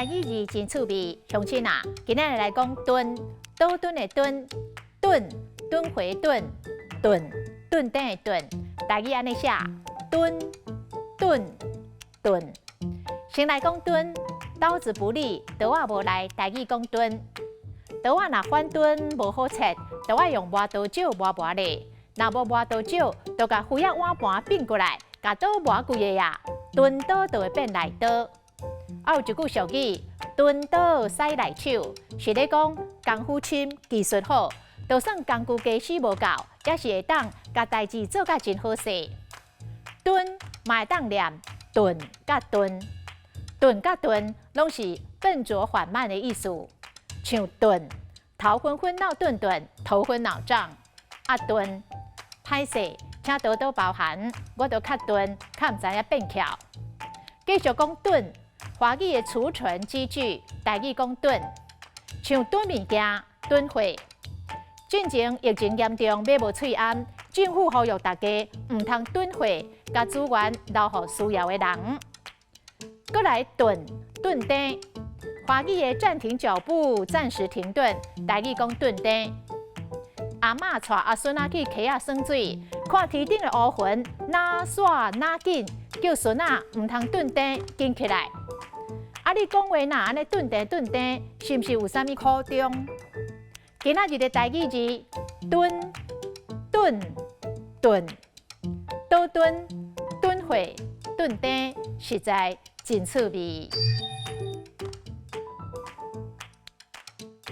台語字真趣味，鄉親啊，今仔日來講頓，倒頓的頓，頓，頓回頓，頓，頓頂的頓，台語按呢寫，頓，頓，頓。先來講頓，刀子不利，刀仔無利，台語講頓。刀仔若反鈍無好切，就愛用磨刀石磨磨咧。若無磨刀石，就共魚仔碗盤變過來，共刀磨規个啊，鈍刀就會變利刀。啊，有一句俗語，鈍刀使利手，是咧講功夫深、技術好，就算工具家私無夠，也是會當共代誌做甲真好勢。頓嘛會當念頓佮鈍，頓佮鈍攏是笨拙緩慢的意思。像鈍，頭昏昏腦鈍鈍，頭昏腦脹。啊鈍，歹勢，請多多包涵，我都較鈍，較毋知影變巧。繼續講囤，華語的儲存積聚，台語講囤，像囤物件、囤貨。進前疫情嚴重，買無喙罨，政府呼籲大家毋通囤貨，共資源留予需要的人。閣來頓，頓頂，華語的暫停腳步，暫時停頓，台語講頓頂。阿嬤帶阿孫仔去溪仔耍水，看天頂的烏雲若煞若緊，叫孫仔毋通頓頂，緊起來。啊，你講話若按呢頓頂頓頂，是毋是有啥物苦衷？今仔日的台語字，頓、頓、頓，倒頓、囤貨、頓頂，實在真趣味。